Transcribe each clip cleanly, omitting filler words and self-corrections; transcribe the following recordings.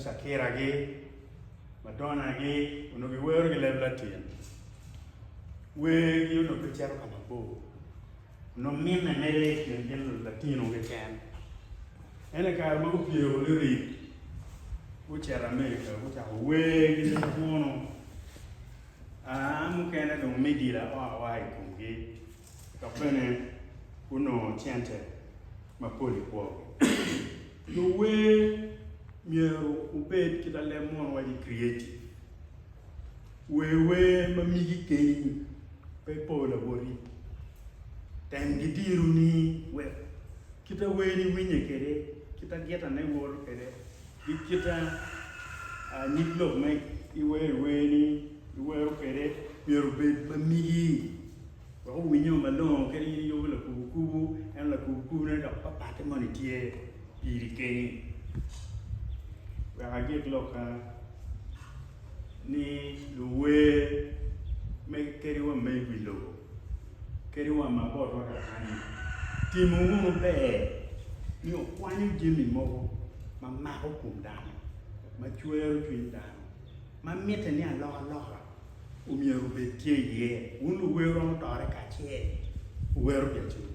Shakira-gi, Madonna-gi onongo giwero ki leb Latin. Wergi onongo pe cito ka mabor. Onongo minne mere i kin gin Lulatino keken. Ento i kare ma gupyeko lirik, gucito Amerika gucako wer ki leb munu. Aa mukene dong midila oa wa i komgi dok bene gunongo cente mapol i kwogi. Luwer myero wubed kit ma leb munu waco ni creative. Wer wer ma migi keni pe po lawoti. Tem ki dironi wek kit ma werni winye kwede, kit ma gitane woto kwede ki kit ma nyig lok ma iwero i werni iwero kwede myero obed ma migi wek owinye malongo kadi in iyubo lakubukubu ento lakubukubune dok papatte moni tye piri keni. Wek agik lokka ni luwer me kadi wa me wi lobo kadi wa ma botwa kakany-ni timo wunu ber ni okwanyo jami mogo ma mako kom dano ma cwero cwiny dano ma mitte ni alokaloka omyero obed tye iye. Wun luwer wuromo tore kacel wuwero pi acel.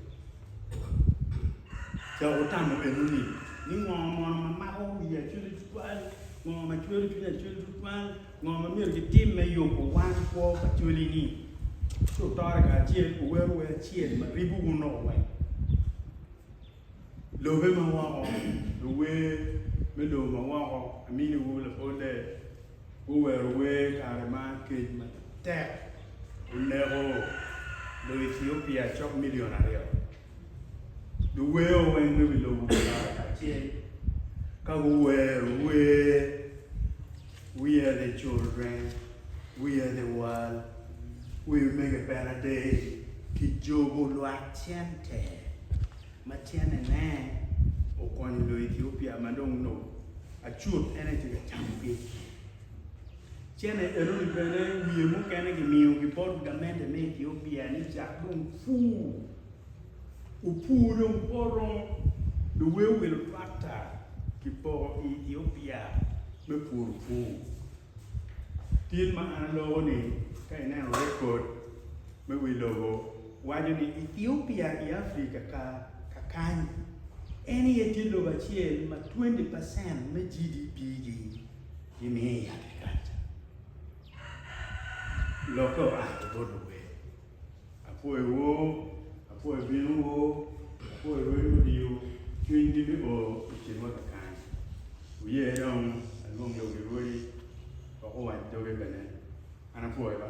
Cako wutamo enoni ni ngo mono ma mako wi Acholi tutwal, ngo ma cwero cwiny Acholi tutwal, ngo ma myero gitim me yubo wan kwo pa Acholi-ni. Ci wutore kacel wuwero wer acel ma ribo wun woko weng. Lobe ma woko, luwer me lobo ma woko, aminiwu labolle, guwero wer i kare ma kec matek oneko Luethiopia cok milion aryo. Luwer weng me wi lobo gulare kacel ka guwero wer We are the children, we are the world, we make a better day kijobo lwak cente ma centene okonyo Luethiopia ma dong onongo acut en aye tye ka camogi. Cente enoni bene wiye mukene kimiyogi bot gamente me Ethiopia ni cak dong pur. Opur dong poto luwer wilo trakta kipoko i Ethiopia me puro pur. Tin ma an aloko ni ka ineno rekod me wi lobo waco ni Ethiopia i Africa ka kakany en aye tye lobo acel ma 20 percent me GDP gi gimiyo i agriculture. Lokke oa ki bot luwer. Apwoyowu, apwoyo binowu, apwoyo rwed mudiyo cwinygi me o i kinwa kakany. Wuye dong alwong lok i rwodi wek owac doge bene. An apwoyo ba.